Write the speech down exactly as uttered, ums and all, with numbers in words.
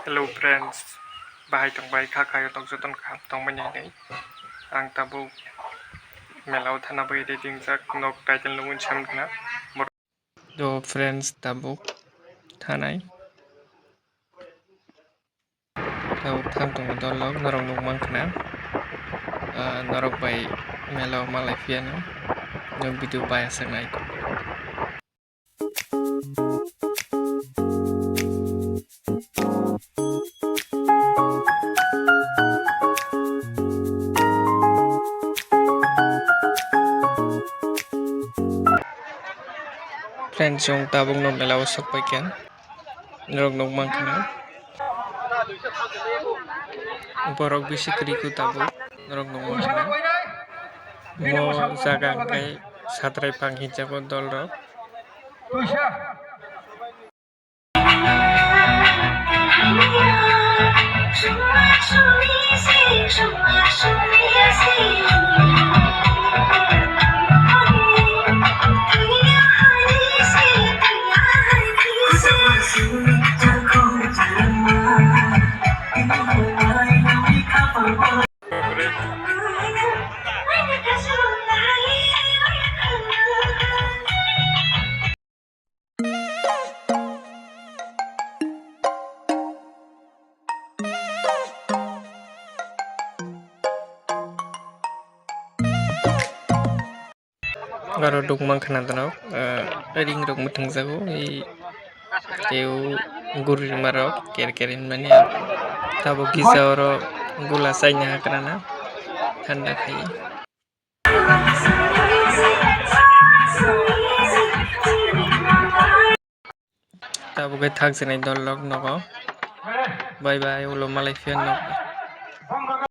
Hello friends, bahai tongbai kha khayo tong joton kaham tongmani hinwi. Ang tabuk mela o thana bagwi ready wngjak, nok title no wngwi sam khna. Do friends, tabuk thanai. Tabuk thang tongo dol rok, norok nuk mang khna. Ah, norok bai mela o malai phiya no. Nok video bai aswk nai. Friends, chwng tabuk no mela o sok pai kha. Norok nuk mang khna. Borok bisi kwrwi kho tabuk. Norok nuk mang khna. Mo jaga hwnkhe satrai phang hinjago dol rok. Aro nuk mang khna norok, ah, ring rok mwthang jago, tei o guri rwma rok ker ker hinmani. Tabuk kisa oro gula chaina hakrana thanda khai. Tabuk khe thak chenai dol rok nogo. Bye bye, ulo malai phiya nok.